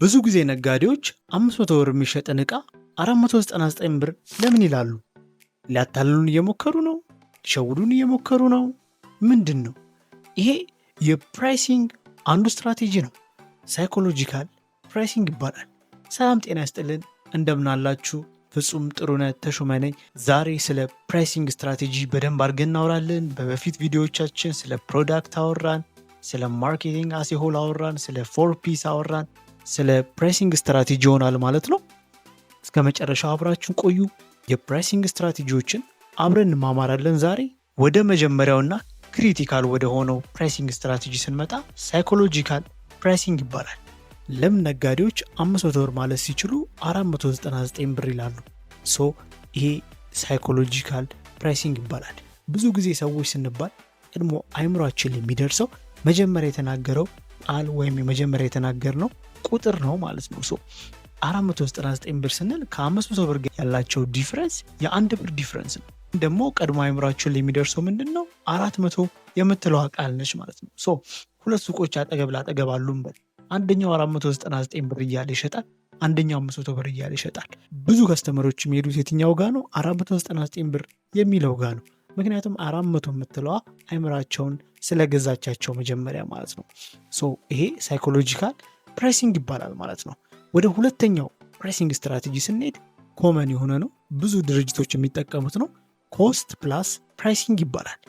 ብዙ ጊዜ ነጋዴዎች 500 ብር የሚሸጥን ዕቃ 499 ብር ለምን ይላሉ? ሊያታልሉን እየሞከሩ ነው? ሊሸውዱን እየሞከሩ ነው? ምንድን ነው? ይሄ የ pricing አንዱ ስትራቴጂ ነው። Psychological pricing ይባላል። ሰላም ጤና ይስጥልን፣ እንደምናላችሁ። ፍጹም ጥሩነህ ተሾመ ነኝ። ዛሬ ስለ pricing strategy በደንብ አድርገን እናወራለን። በበፊት ቪዲዮዎቻችን ስለ product አወራን፣ ስለ marketing as a whole አወራን፣ ስለ four Ps አወራን፣ ስለ pricing strategy ይሆናል ማለት ነው። እስከ መጨረሻው አብራችሁን ቆዩ። የ pricing strategy ዎችን አብረን እንማማራለን ዛሬ። ወደ መጀመሪያውና critical ወደ ሆነው pricing strategy ስንመጣ psychological pricing ይባላል። ለምን ነጋዴዎች 500 ብር ማለት ሲችሉ 499 ብር ይላሉ? So ይሄ psychological pricing ይባላል። ብዙ ጊዜ ሰዎች ስንባል ቀድሞ አይምሯችን የሚደርሰው መጀመሪያ የተናገረው ቃል ወይም የመጀመሪያ የተናገርነው ቁጥር ነው ማለት ነው። So 499 ብር ስንል ከ500 ብር ያላቸው difference የ1 ብር difference ነው። ደግሞ ቀድሞ አይምሯችን የሚደርሰው ምንድን ነው? 400 የምትለዋ ቃል ነች ማለት ነው። So ሁለት ሱቆች አጠገብ ላጠገብ አሉ እንበል። አንደኛው 499 ብር እያለ ይሸጣል፣ አንደኛው 500 ብር እያለ ይሸጣል። ብዙ customer ኦች የሚሄዱት የትኛው ጋ ነው? 499 ብር የሚለው ጋ ነው። ምክንያቱም 400 የምትለዋ አይምራቸውን ስለገዛቻቸው መጀመሪያ ማለት ነው። So ይሄ psychological pricing ይባላል ማለት ነው። ወደ ሁለተኛው pricing strategy ስንሄድ common የሆነ ነው፣ ብዙ ድርጅቶች የሚጠቀሙት ነው። Cost plus pricing ይባላል።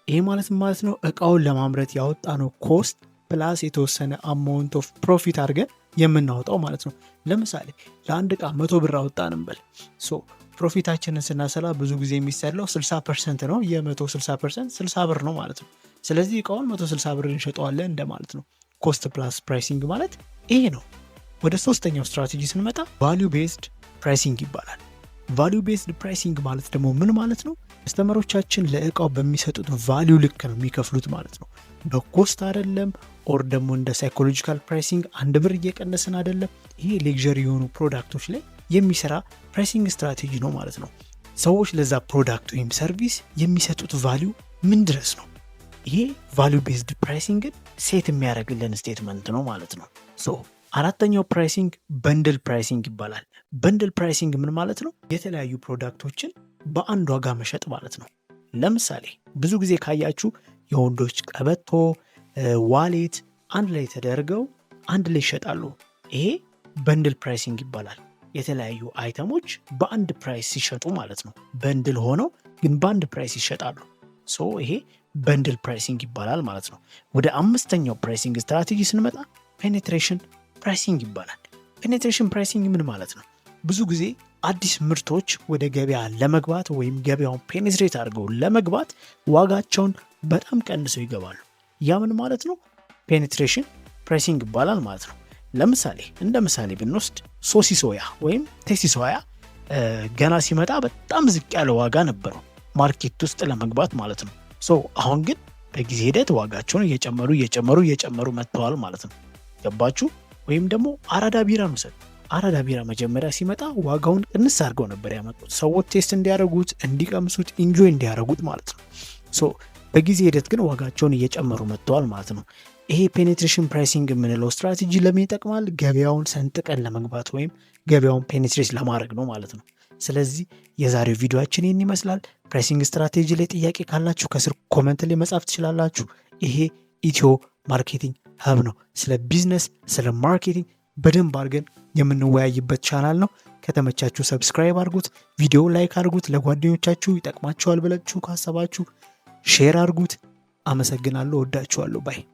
ይሄ ማለት ምን ማለት ነው? እቃውን ለማምረት ያወጣነው cost plus የተወሰነ amount of profit አድርገን የምናወጣው ማለት ነው። ለምሳሌ ለአንድ እቃ 100 ብር አወጣን እንበል። So profit ኣችንን ስናሰላ ብዙ ጊዜ የሚሰላው 60% ነው። የ100 60% 60 ብር ነው ማለት ነው። ስለዚህ እቃውን 160 ብር እንሸጠዋለን እንደማለት ነው። Cost plus pricing ማለት ይሄ ነው። ወደ ሶስተኛው ስትራቴጂ ስንመጣ value based pricing ይባላል። Value based pricing ማለት ደግሞ ምን ማለት ነው? Customer ኦቻችን ለእቃው በሚሰጡት value ልክ ነው የሚከፍሉት ማለት ነው። በ cost አይደለም፣ or ደግሞ እንደ psychological pricing 1 ብር እየቀነስን አይደለም። ይሄ luxury የሆኑ product ኦች ላይ የሚሰራ pricing strategy ነው ማለት ነው። ሰዎች ለዛ product ወይም service የሚሰጡት value ምን ድረስ ነው? ይሄ value based pricing ን set የሚያደርግልን statement ነው ማለት ነው። So አራተኛው pricing bundle pricing ይባላል። Bundle pricing ምን ማለት ነው? የተለያዩ product ኦችን በአንድ ዋጋ መሸጥ ማለት ነው። ለምሳሌ ብዙ ጊዜ ካያችሁ የወንዶች ቀበቶ፣ wallet አንድ ላይ ተደርገው አንድ ላይ ይሸጣሉ። ይሄ bundle pricing ይባላል። የተለያዩ item ኦች በአንድ price ሲሸጡ ማለት ነው። Bundle ሆነው ግን በአንድ price ይሸጣሉ። So ይሄ bundle pricing ይባላል ማለት ነው። ወደ አምስተኛው pricing strategy ስንመጣ penetration pricing ይባላል። Penetration pricing ምን ማለት ነው? ብዙ ጊዜ አዲስ ምርቶች ወደ ገበያ ለመግባት ወይም ገበያውን penetrate አድርገው ለመግባት ዋጋቸውን በጣም ቀንሰው ይገባሉ። ያ ምን ማለት ነው? Penetration pricing ይባላል ማለት ነው። ለምሳሌ እንደ ምሳሌ ብንወስድ ሶሲ ሶያ ወይም ቴስቲ ሶያ ገና ሲመጣ በጣም ዝቅ ያለ ዋጋ ነበረው market ውስጥ ለመግባት ማለት ነው። So አሁን ግን በጊዜ ሂደት ዋጋቸውን እየጨመሩ እየጨመሩ እየጨመሩ መጥተዋል ማለት ነው። ገባችሁ? ወይም ደግሞ አራዳ ቢራን ውሰድ። አራዳ ቢራ መጀመሪያ ሲመጣ ዋጋውን ቅንስ አድርገው ነበር ያመጡት፣ ሰዎች taste እንዲያደርጉት፣ እንዲቀምሱት፣ enjoy እንዲያደርጉት ማለት ነው። So በጊዜ ሂደት ግን ዋጋቸውን እየጨመሩ መጥተዋል ማለት ነው። ይሄ penetration pricing የምንለው ስትራቴጂ ለምን ይጠቅማል? ገበያውን ሰንጥቀን ለመግባት ወይም ገበያውን penetrate ለማድረግ ነው ማለት ነው። ስለዚህ የዛሬው ቪዲዮአችን ይህን ይመስላል። Pricing strategy ላይ ጥያቄ ካላችሁ ከስር comment ላይ መጻፍ ትችላላችሁ። ይሄ Ethio Marketing Hub ነው። ስለ ቢዝነስ፣ ስለ marketing በደንብ አድርገን የምንወያይበት ቻናል ነው። ከተመቻችሁ subscribe አድርጉት፣ ቪዲዮ like አድርጉት፣ ለጓደኞቻችሁ ይጠቅማቸዋል ብላችሁ ካሰባችሁ share አድርጉት። አመሰግናለሁ። ወዳችኋለሁ። Bye.